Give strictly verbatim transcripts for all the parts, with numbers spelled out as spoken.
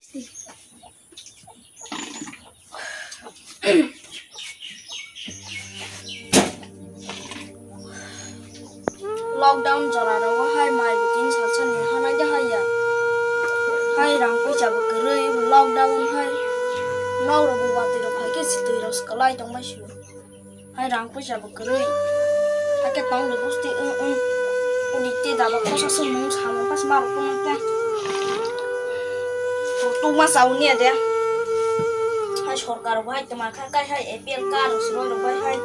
Lockdown jora rogo hai mai bikin salsa ni hanai de hai ya. Hai rang puisa bo kwrwi lockdown hai. Nok rogo watwi rok hai khe si twi rok swkalai tong bai sio. Hai rang puisa bo kwrwi. Hakhe tong de gusti ung ung. Uni te daba khosa sung mung samung pas ma rok tong khe. Tok ma sauni ya de. Hai sorkar bo hai tongma kha kai hai A P L card rok sroi rok bai hai.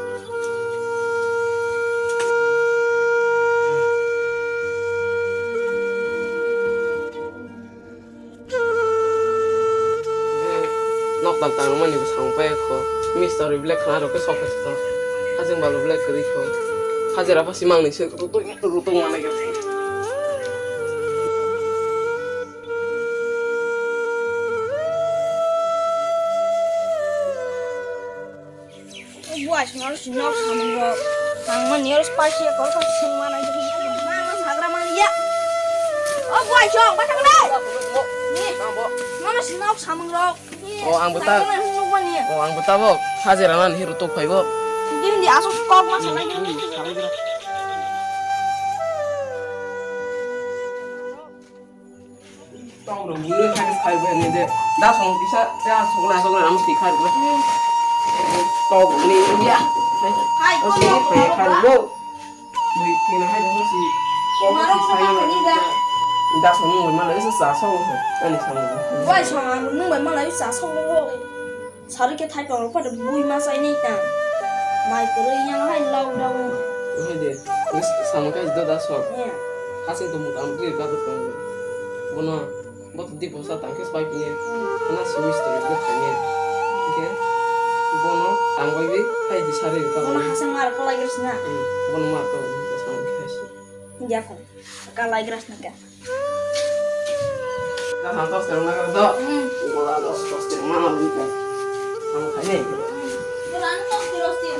Nok tal tangmani bwskango pai kho. Mister rwi belai khna rw khe sok khe sok. Hajeng balu belai kwrwi kho. Hajera pha simang ni se rutung rutung manai khe. Buai songwaro si nok samung rok tangmani oro spicy kok kok sung manai de. Mama sagra mani ya. O buai song, bathang dai. Ni. Mama si nok samung rok. O, ang bwta. Tangmani nuk mani ya. O, ang bwta bo. Hajera nan hiru tok phai bo. Hindi, hindi, asok kok ma salai de. Tok rok buri khai khai bo ni de. Da song kisa, da song na song na am si khai bo. Tok ni ya. Hai, o si khai khai bo. Bui kina hai bo si. Ko si sai ni da. Da song ni ma le sa sa song. Ani song. Wai song ang nung bai ma lai sa song. Sari khe thai tong rok pha de bui ma chai nai ta. Mai kwrwi yang hai lockdown. Hai de. Samung kai do da sok. Hasing to mutam khe ba tong. Bono bo to di bosa tang khe pai khe. Ana semester go thang ye. Khe bono tang bai bi hai di sari ka. Bono hasing mar ko lai gris na. Bono mar ko samung khe hai. Ya ko. Ka lai gris na ka. Dah santos terus nak kerja. Hmm. Bola dos dos terus mana lebih kan? Kamu kayaknya itu. Kurang tos terus dia.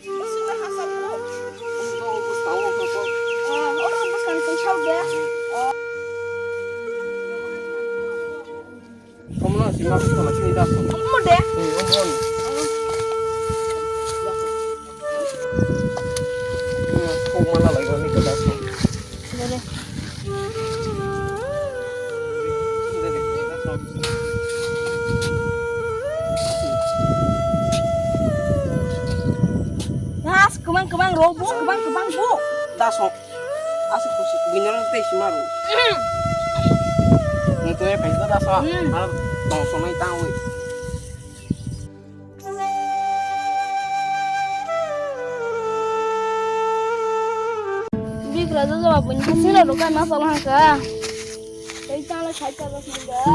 Masih tak asap bro. Tahu apa? Wah, orang bos kan kencang dia. Kamu nasi masuk sama sini dah. Kamu deh. Hmm, kamu. Kok mana lagi ni kerja. Deh. Nas, kemang kemang robot, kemang kemang bu. Dah sok. Asuk kusuk bini rok tei si maru. Nung tei phaisa da sa. Hmm. Ar tong sonai tang wi. Bikra jojo ba bini hasing rok kai ma sala hangka. Tei tang le sai ta ba sangka.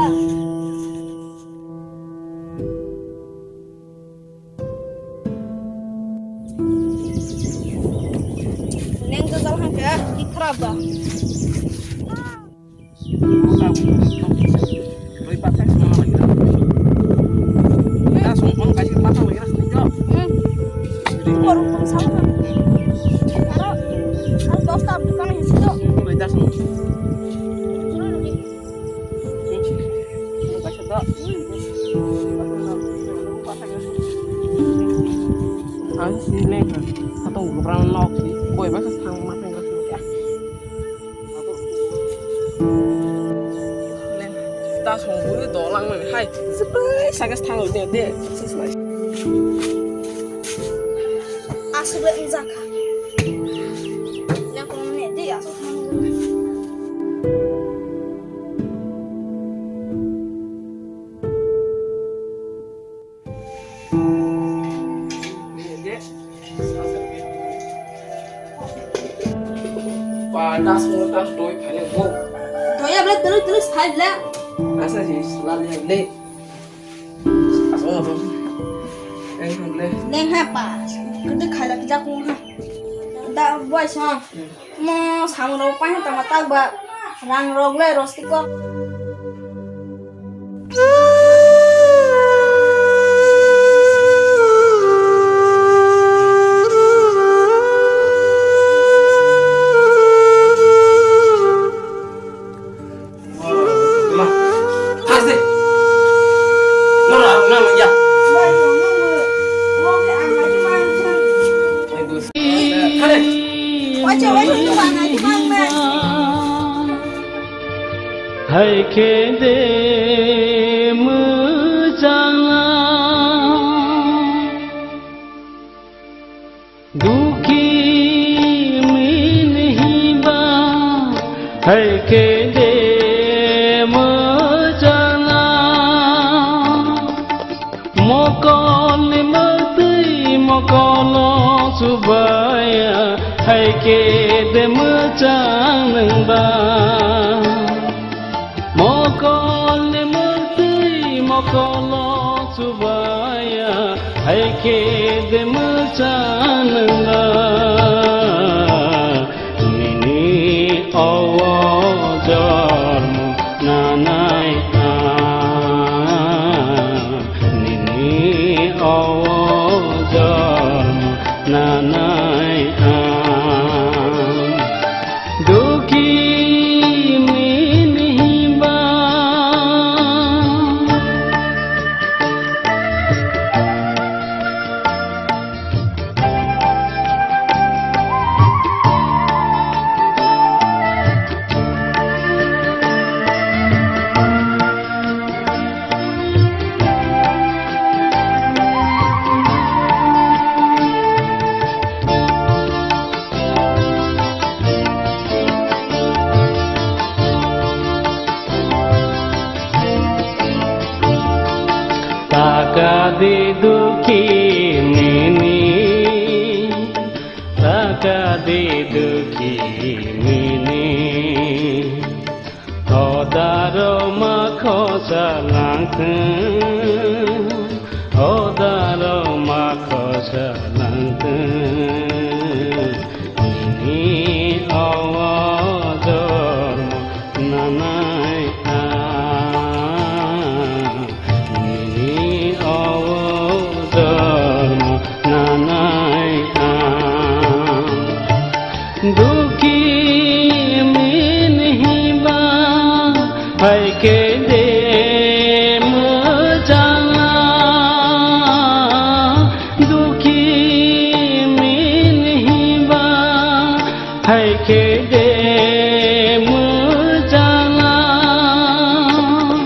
Neng jajal hangke, i kharap ba. Rui pathak song ma lagi. Kita song pon kasih pathak lagi ras ni jo. Hmm. Rui baru pun sama. Aro, aro dosta bukan yang situ. Rui das song. Suruh lagi. Ang sini nih, satu ukuran nok sih, boy masa sang mata nggak sih ya. Ta song bui dolang mani hai, sepai sagas thang de de, sepai. Asuk le injak kha. Yang kono ne de asuk thang. Ba, das mo, das doi phane go. Doi ya ble, telu, telu, sai ble. Asa si, sula le, le. Asa mo, to. Eng, le. Leng ha pa. Kete khala kija ko ha. Da, boy, sa. Mo samung rok paina tama tak ba rang rok le rosti kok. Hai khe de mwchang nang. Dukhi mini hiba hai khe de mwchang nang. Mokolni mwktwi mokolo chubaya hai khe de mwchang nangba. Mokolni mwktwi mokolo chubaya hai khe de mwchang nangba. Nini owo jormo nanai ang. Nini owo jormo nanai ang. Dukhi mini hiba. Taka di dukhi mini, taka di dukhi mini. Hodaro ma khosa langthwng, hodaro ma khosa langthwng. Nini owo jormo nanai ang. Nini owo jormo nanai ang. Dukhi mini hiba hai khe de mwchang nang. Dukhi mini hiba hai khe de mwchang nang.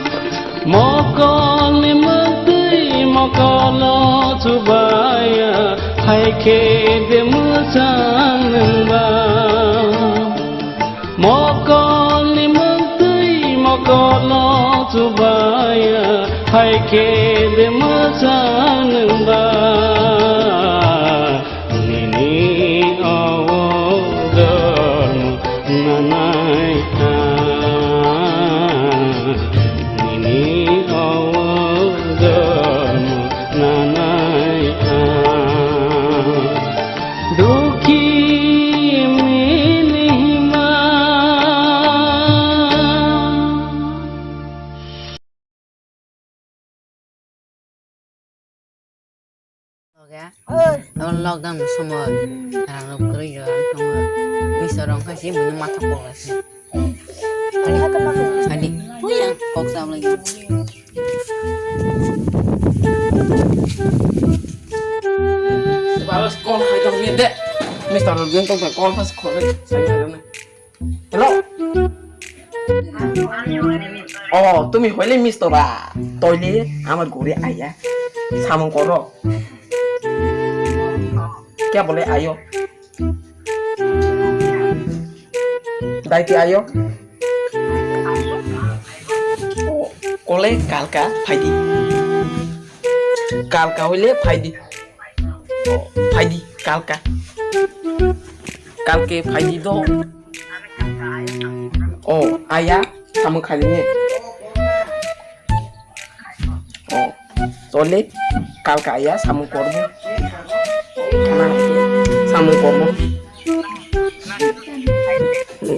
Mokolni mwktwi mokolo chubaya hai khe de mwchang nangba. Mokolni mwktwi mokolo chubaya hai khe de mwchang nangba. Nini owo jormo nanai ang. Nini owo jormo nanai ang. Dukhi mini hiba. Oke. Oi. Abo lockdown ni somoi rang rok kwrwi rok ang tongo. Misa rok khai si bini matha kok lai si. Ani haka ma kok. Ani. Kok sam lai. Balas call khai tong ni de. Mister Rudin tong call pas call. Saya na. Hello. Oh, তুমি হইলে মিস তো বা। তইলে আমার ঘরে আইয়া সামন করো। কে বলে আইও? দাইতে আইও। ও, কলে কালকা ফাইদি। কালকা হইলে ফাইদি। Phaidi, kalka. Kalke phaidi do. O, aya, samung khaini. O, tole, kalka aya, samung korbo. Kana, samung korbo.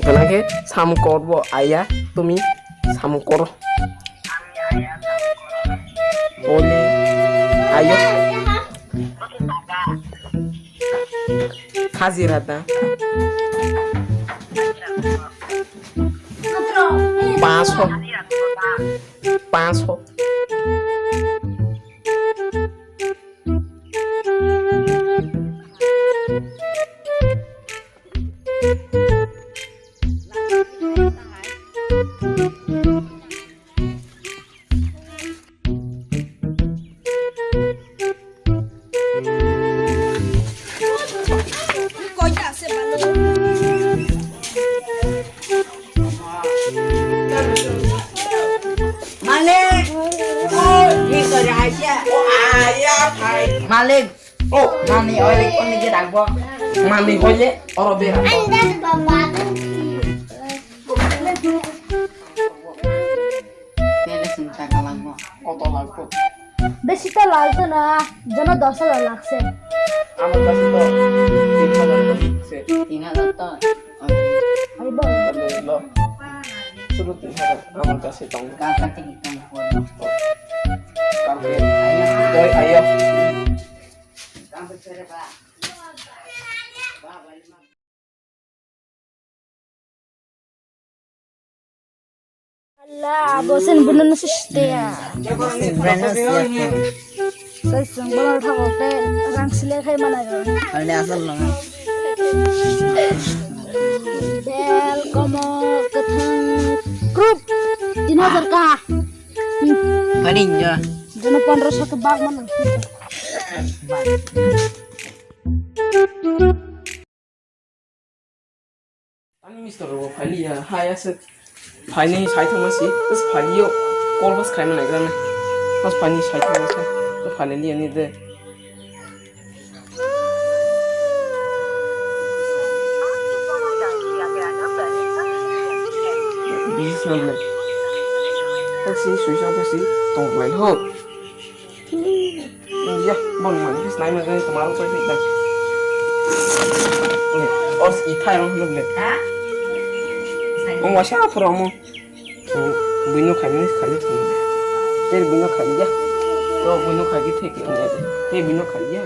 Kana ke, samung korbo, aya, tumi, samung koro. Tole, ayo. Khajira da. Panch sho. Panch sho. Malik. Oh, ni sorry, Aisha. Oh, ayah, hai. Malik. Oh, mani, oi, oi, ni je dagbo. Mani, hoye, oro bera. Anda baba. Tele sinta kalangbo. Koto lagbo. Besi ta lagto na, jono dos hajar lagse. Amar kache to tin hajar to se. Tin hajar to. Aibo. Lo. Suru tin hajar amar kache tong. Kaka tin tong. Kaka. Ayo. Doi ayo. Allah, bosen bulan na siste ya. Bulan na siste ya. Sai sung bulan thago te rang sile khai mana ro. Ani asal nang. Bel komo kethang group tin hajar ka. Ani ya. Jana pondro so ke bag mana. Ani mister rok phailiya, hai aswk phaini saithangma si, bas phailiyo, call bas khaima naigrana. Bas phaini saithangma sa, bas phailiya ni de. Busy swnamle. Taksi suisa taksi tonglaio. Ya, bon man, bis nai man, tomorrow koi da. Os i thai rong luk le. Ha? Ong wasa pura mo. Buino khai ni khai ni. Ter buino khai ya. To buino khai ki thek ya. Te buino khai ya.